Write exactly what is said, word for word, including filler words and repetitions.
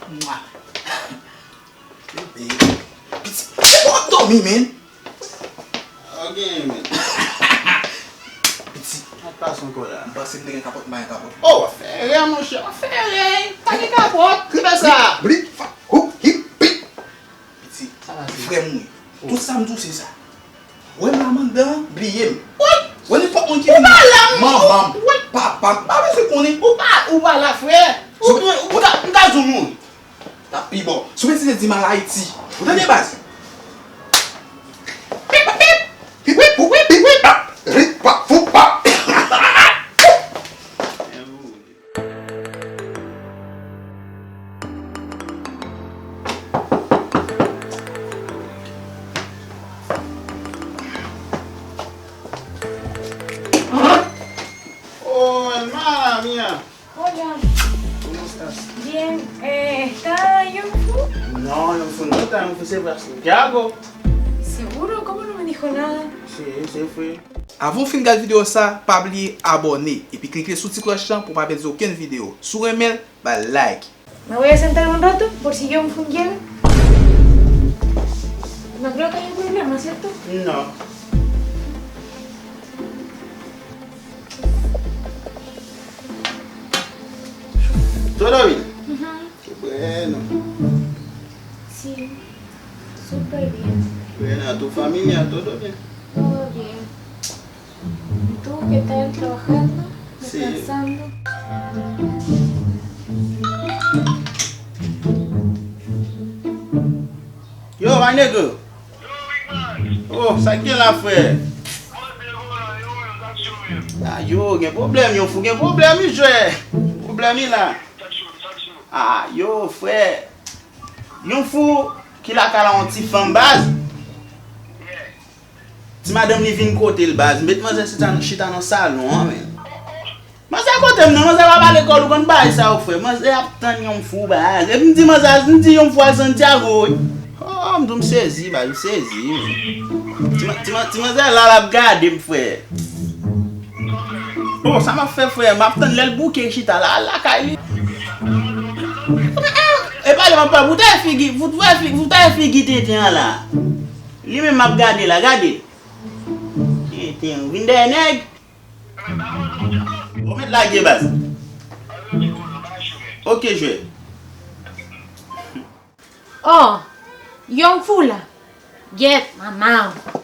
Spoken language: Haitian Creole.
Mwa. Yo, baby. Pitit, ou ap dòmi, man. Ok, man. Pitit. Sa k pase ankò la? M panse m te gen kapòt, m pa gen kapòt. Oh, w ap fè erè, monchè, w ap fè erè. Pa gen kapòt, ki fè sa? Blik, fa, hu, hi, pi. Pitit, frè m wi. Tout sa m di w se sa. Wè m la anndan, bliye m. Wè nenpòt moun ki vini, manman m, papa m, m pa bezwen konnen. Ou pa, ou pa la, frè. Ou, ou ta, m ta di w mouri. T ap pi bon. Si w mete di m al Ayiti. Ou tande baz? Pip, pip, pip, pip, pip, pip, pip, pap, ri, pap, fou, pap. Oh, hermana mía. Hola. ¿Cómo estás? Bien. Eh, ¿está Yong Fu? No, Yong Fu no está, Yong Fu se fue a Santiago. ¿Seguro? ¿Cómo no me dijo nada? Sí, se fue. Avan w fin gad videyo sa, pa bliye abòne epi klike sou ti klòch lan pou w pa pèdi okenn videyo. Si w renmen l, ba l like. Me voy a sentar un rato por si Yong Fu llega. No creo que haya problema, ¿cierto? No. ¿Todo bien? Ujú. Qué bueno. Sí, súper bien. Bueno, ¿tu familia todo bien? Todo bien. ¿Y tú qué tal trabajando? Sí. Descansando. Yo, my nigga. Oh, sa k gen la, frè? Ah, yo, gen pwoblèm, Yong Fu gen pwoblèm, wi, jwè. Pwoblèm, wi, la. Ah, yo, frè. Yong Fu ki lakay la, yon ti fanm baz. Ti madanm li vin kote l baz. Met manzè chita, chita nan salon an, men. Manzè kote m nan, manzè pa pale kòl ou konn bagay sa yo, frè. Manzè ap tann Yong Fu baz. Epi m di manzè, m di Yong Fu al Santiago, wi. Oh, m di w m sezi, baz, m sezi, wi. Ti ma-, ti ma-, ti manzè la, l ap gade m, frè. Bon, sa m ap fè, frè? M ap tann lè l bouke chita la, al lakay li. E pale m ap pale, pou ta figi, pou ta figi, pou ta figi tenten an la. Li menm m ap gade la, gade. Tenten, vin dèyè nèg. Bon, mèt lage baz. Ok, jwè. Oh, Yong Fu la. Gyèt manman w.